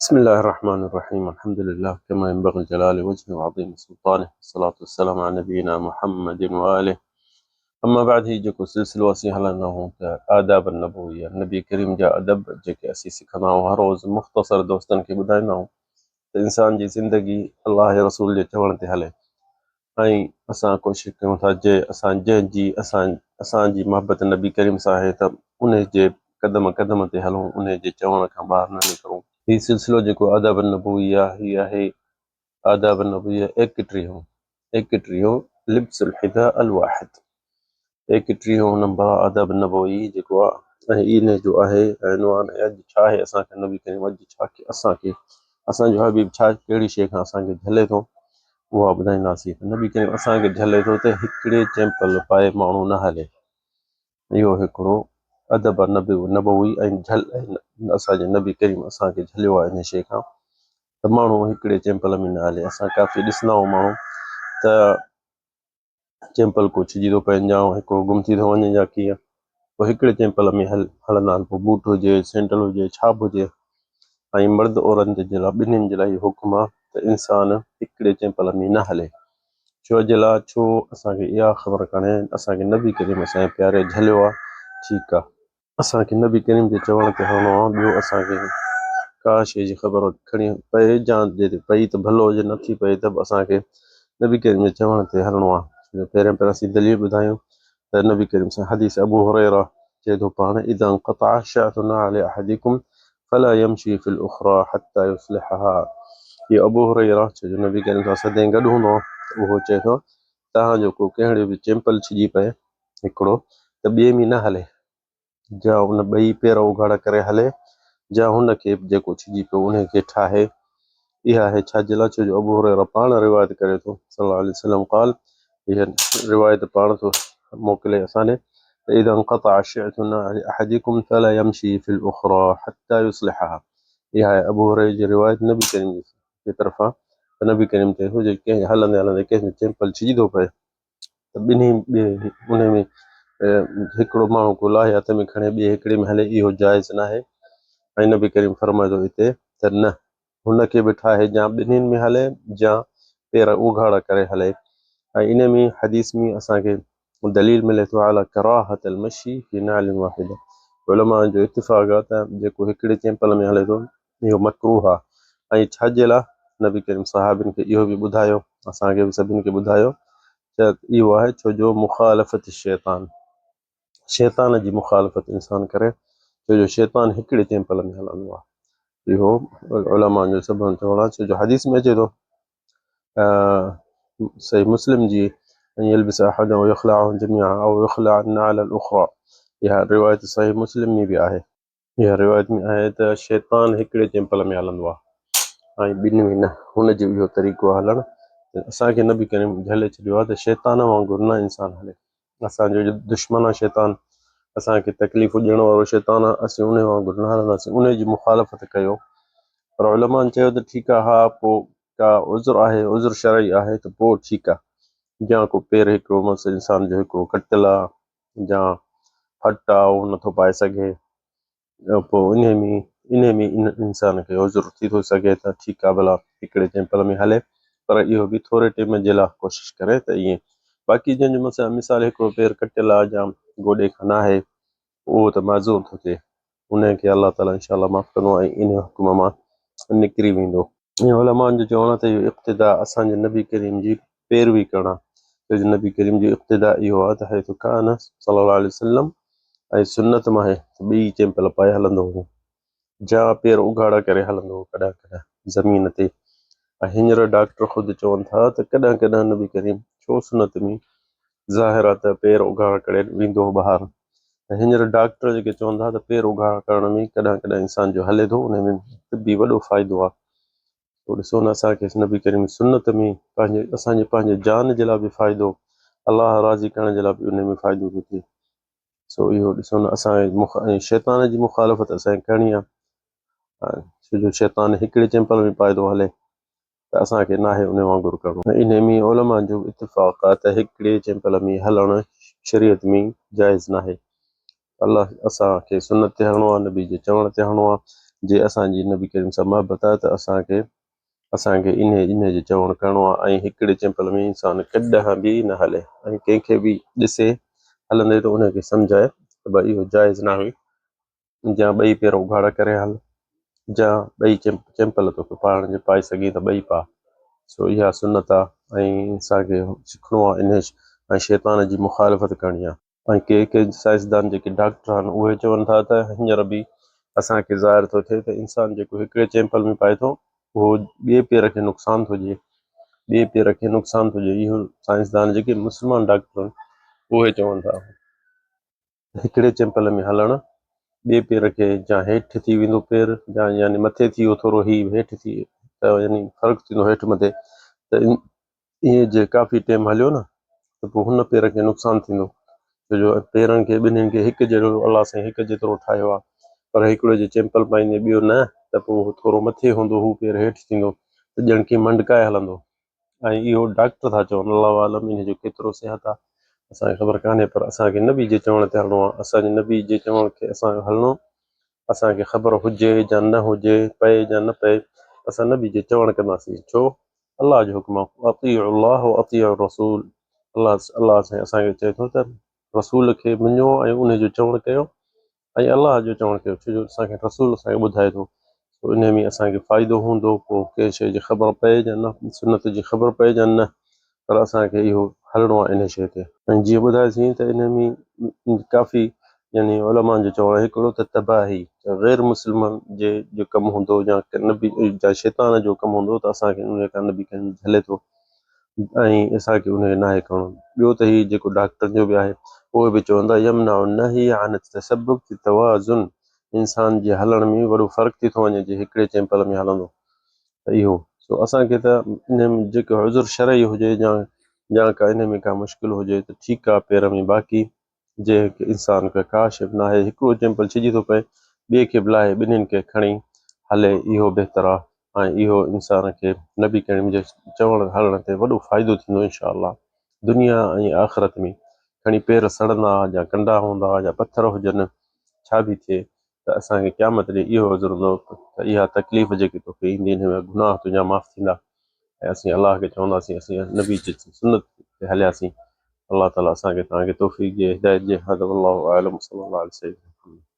بسم الله الرحمن الرحيم الحمد لله كما ينبغي لجلال وجهه وعظيم سلطانه والصلاة والسلام على نبينا محمد وآله اما بعد هي جيڪو سلسلو اسين هلندا آهيون ته آداب النبويه نبي ڪريم جا ادب جيڪي اسين سکندا آهيون هر روز مختصر دوستن کي ٻڌائيندا آهيون ته انسان جي زندگي الله جي رسول جي چوڻ تي هلي ۽ اسان ڪوشش ڪيون ٿا جي اسان جنهن جي اسان اسان جي محبت نبي ڪريم سان آهي ته انهي جي قدم قدم تي هلون انهي جي چوڻ کان ٻاهر نه نڪرون. هي سلسلو جيڪو آداب النبويه هي آهي آداب النبويه ايڪٽيهون ايڪٽيهون لبس الحذاء الواحد ايڪٽيهون نمبر آ آداب النبوي جيڪو آ ۽ انهي جو آهي عنوان ۽ اڄ ڇا آهي اسان کي نبي ڪريم اڄ ڇا کي اسان کي اسان جو حبيب ڇا ڪهڙي شيء کان اسان کي جهلي ٿو اها ٻڌائينداسين ته نبي ڪريم اسان کي جهلي ٿو ته هڪڙي چمپل پائي ماڻهو نه هلي اهو هڪڙو ادب آ نبي نبوي ۽ جهل اسان جي نبي ڪريم اسان کي جهليو آ انهي شيء کان ته ماڻهو هڪڙي چمپل ۾ نه هلي اسان ڪافي ڏسندا آهيون ماڻهو ته چمپل ڪو ڇڄي ٿو پئي يا هڪڙو گم ٿي ٿو وڃي يا ڪيئن پوء هڪڙي چمپل ۾ هل هلندا آهن پوء بوٽ هجي سينڊل هجي ڇا به هجي ۽ مرد عورت جي لاء ٻنهين جي لاء اهو حڪم آهي ته انسان هڪڙي چمپل ۾ نه هلي ڇو جي لاء ڇو اسانکي اها خبر ڪانهي اسانکي نبي ڪريم اسانجي پياري جهليو آهي ٺيڪ آهي اسان کي نبي ڪريم جي چوڻ تي هلڻو آ ٻيو اسان کي ڪا شيء جي خبر کڻي پئي جا جي پئي ته ڀلو جي نٿي پئي ته به اسان کي نبي ڪريم جي چوڻ تي هلڻو آ جو پهريان پهريان اسين دليل ٻڌايون ته نبي ڪريم سان حديث ابو هريره چئي ٿو پاڻ اذا انقطع شعث نعل احدكم فلا يمشي في الاخرى حتى يصلحها اهو ابو هريره ڇو جو نبي ڪريم سان سدائين گڏ هوندو ته اهو چئي ٿو توهان جو ڪو ڪهڙي به چمپل ڇڄي پئي هڪڙو ته ٻئي ۾ نه هلي، جا ان ٻئي پير اگهاڙا ڪري هلي، جا هن کي به جيڪو ڇڄي پيو انهي کي ٺاهي. اها آهي ڇا جي لاء؟ ڇو جو ابو هريره پاڻ روايت ڪري ٿو، صلي الله عليه وسلم قال، اها روايت پاڻ ٿو موڪلي اسان ڏي ته اذا انقطع شعث نعل احدڪم فلا يمشي في الاخرى حتي يصلحها. اها آهي ابو هريره جي روايت نبي ڪريم جي طرفان ته نبي ڪريم چئي ٿو جي ڪنهن هلندي هلندي ڪنهن جو چمپل ڇڄي ٿو پئي ته ٻنهي انهي ۾ هڪڙو ماڻهو ڪو لاهي هٿ ۾ کڻي ٻئي هڪڙي ۾ هلي اهو جائز ناهي ۽ نبي ڪريم فرمائي ٿو هتي ته نه هن کي به ٺاهي جا ٻنهين ۾ هلي جا پير اگهاڙا ڪري هلي ۽ انهي ۾ حديث ۾ اسان کي دليل ملي ٿو علي ڪراهت المشي في نعل واحده علماء جو اتفاق آهي ته جيڪو هڪڙي چمپل ۾ هلي ٿو اهو مڪروه آهي ۽ ڇا جي لاء نبي ڪريم صحابين کي اهو به ٻڌايو اسان کي به سڀني کي ٻڌايو ته اهو آهي ڇو جو مخالفت شيطان شيطان جي مخالفت انسان ڪري ڇو جو شيطان هڪڙي چيمپل ۾ هلندو آهي اهو علماء جو سڀ چوڻ آهي ڇو جو حديث ۾ اچي ٿو صحيح مسلم جي ان يلبس احد او يخلعه جميعا او يخلع النعل الاخرى اها روايت صحيح مسلم ۾ به آهي اها روايت ۾ آهي ته شيطان هڪڙي چمپل ۾ هلندو آهي ۽ ٻن ۾ نه هن جو اهو طريقو آهي هلڻ ته اسان کي نبي ڪريم جهلي ڇڏيو آهي ته شيطان وانگر نه انسان هلي اسان جو دشمن آهي شيطان اسان کي تڪليفون ڏيڻ وارو شيطان آهي اسين ان وانگر نه هلنداسين ان جي مخالفت ڪيو پر علماء چيو ته ٺيڪ آهي ها پوء ڪا عذر آهي عذر شرعي آهي ته پوء ٺيڪ آهي يا ڪو پير هڪڙو مس انسان جو هڪڙو ڪٽيل آهي جا ڦٽ آ اهو نٿو پائي سگهي پوء انهي ۾ انهي ۾ ان انسان کي عذر ٿي ٿو سگهي ته ٺيڪ آ ڀلا هڪڙي چمپل ۾ هلي پر اهو به ٿوري ٽيم جي لاء ڪوشش ڪري ته ائين باقي جنهن جو مثلا مثال هڪڙو پير ڪٽيل آ يا گوڏي کان ناهي اهو ته معذور ٿو ٿئي انهي کي الله تعالي انشاء الله معاف ڪندو ۽ انهي حڪم مان نڪري ويندو. ۽ علمائن جو چوڻ آهي ته اهو اقتداء اسان جي نبي ڪريم جي پيروي ڪرڻ آهي ڇو جو نبي ڪريم جو اقتداء اهو آهي ته حيث ڪان صلي الله عليه وسلم ۽ سنت مان آهي ته ٻئي چمپل پائي هلندو هو جا پير اگهاڙا ڪري هلندو هو ڪڏهن ڪڏهن زمين تي ۽ هينئر ڊاڪٽر خود چون ٿا ته ڪڏهن ڪڏهن نبي ڪريم ڇو سنت ۾ ظاهر آهي ته پير اگهاڙا ڪري ويندو هو ٻاهر ته هينئر ڊاڪٽر جيڪي چون ٿا ته پير اگهاڙا ڪرڻ ۾ ڪڏهن ڪڏهن انسان جو هلي ٿو ان ۾ طبي وڏو فائدو آهي سو ڏسو نه اسان کي نبي ڪريم سنت ۾ پنهنجي اسان جي پنهنجي جان جي لاء به فائدو الله راضي ڪرڻ جي لاء به ان ۾ فائدو ٿو ٿئي سو اهو ڏسو نه اسان شيطان جي مخالفت اسان کي ڪرڻي آهي ڇو جو شيطان هڪڙي چمپل ۾ پائي ٿو هلي ته اسان کي ناهي ان وانگر ڪرڻو. انهي ۾ علماء جو اتفاق آهي ته هڪڙي چمپل ۾ هلڻ شريعت ۾ جائز ناهي. الله اسان کي سنت تي هلڻو آهي، نبي جي چوڻ تي هلڻو آهي. جي اسان جي نبي ڪريم سان محبت آهي ته اسان کي اسان کي انهي انهي جو چوڻ ڪرڻو آهي ۽ هڪڙي چمپل ۾ انسان ڪڏهن به نه هلي ۽ ڪنهن کي به ڏسي هلندي ته انهي کي سمجهائي ته ڀائي اهو جائز ناهي جا ٻئي پير اگهاڙا ڪري هل جا ٻئي چمپل توکي پائڻ جي پائي سگهين ته ٻئي پاء سو اها سنت آهي ۽ انسان کي سکڻو آهي انهي ۽ شيطان جي مخالفت ڪرڻي آهي. ۽ ڪي ڪي سائنسدان جيڪي ڊاڪٽر آهن اهي چون ٿا ته هينئر به اسان کي ظاهر ٿو ٿئي ته انسان جيڪو هڪڙي چيمپل ۾ پائي ٿو اهو ٻئي پير کي نقصان ٿو ڏئي ٻئي پير کي نقصان ٿو ڏئي اهو سائنسدان جيڪي مسلمان ڊاڪٽر آهن اهي چون ٿا هڪڙي چيمپل ۾ هلڻ ٻئي پير کي جا هيٺ ٿي ويندو پير جا يعني مٿي ٿي ويو ٿورو هي هيٺ ٿي ته يعني فرق ٿيندو هيٺ مٿي ته ائين جي ڪافي ٽيم هليو نه ته پوء هن پير کي نقصان ٿيندو ڇو جو پيرن کي ٻنهين کي هڪ جهڙو الله سائين هڪ جيترو ٺاهيو آهي پر هڪڙو جي چمپل پائيندي ٻيو نه ته پوء هو ٿورو مٿي هوندو هو پير هيٺ ٿيندو ته ڄڻ ڪي منڊڪائي هلندو ۽ اهو ڊاڪٽر ٿا چون الله عالم ان جو ڪيترو صحت آهي اسان کي خبر ڪانهي پر اسان کي نبي جي چوڻ تي هلڻو آهي اسان جي نبي جي چوڻ کي اسان کي هلڻو اسان کي خبر هجي يا نه هجي پئي يا نه پئي اسان نبي جي چوڻ ڪنداسين ڇو الله جو حڪم آهي اطيعوا الله و اطيعوا الرسول الله الله سائين اسان کي چئي ٿو ته رسول کي مڃو ۽ ان جو چوڻ ڪيو ۽ الله جو چوڻ ڪيو ڇو جو اسان کي رسول اسان کي ٻڌائي ٿو سو ان ۾ اسان کي فائدو هوندو پوء ڪنهن شيء جي خبر پئي يا نه سنت جي خبر پئي يا نه پر اسان کي اهو هلڻو آهي ان شيء تي. ۽ جيئن ٻڌايوسين ته ان ۾ ڪافي يعني علماء جو چوڻ آهي هڪڙو ته تباهي غير مسلمن جي جو ڪم هوندو يا نبي يا شيطان جو ڪم هوندو ته اسان کي ان کان نبي ڪريم جهلي ٿو ۽ اسان کي ان کي ناهي ڪرڻو ٻيو ته هي جيڪو ڊاڪٽرن جو به آهي اهي به چون ٿا يمنع النهي عن التسبب في التوازن انسان جي هلڻ ۾ وڏو فرق ٿي ٿو وڃي جي هڪڙي چيمپل ۾ هلندو ته اهو سو اسان کي ته انهي ۾ جيڪو عذر شرعي هجي يا يا ڪا انهي ۾ ڪا مشڪل هجي ته ٺيڪ آ پير ۾ باقي جي انسان کي ڪا شي به ناهي هڪڙو چمپل ڇڄي ٿو پئي ٻئي کي به لاهي ٻنهين کي کڻي هلي اهو بهتر آ ۽ اهو انسان کي نبي ڪريم جي چوڻ هلڻ تي وڏو فائدو ٿيندو انشاء الله دنيا ۽ آخرت ۾ کڻي پير سڙندا يا ڪنڊا هوندا يا پٿر هجن ڇا به ٿئي ته اسان کي قيامت ڏينهن اهو عذر هوندو ته اها تڪليف جيڪي توکي ايندي ان ۾ گناهه تنهنجا معاف ٿيندا ۽ اسين الله کي چونداسين اسين نبي جي سنت تي هلياسين. الله تعالي اسان کي توهان کي توفيق ڏي هدايت ڏي. هذا والله اعلم وصلي الله علي سيدنا محمد.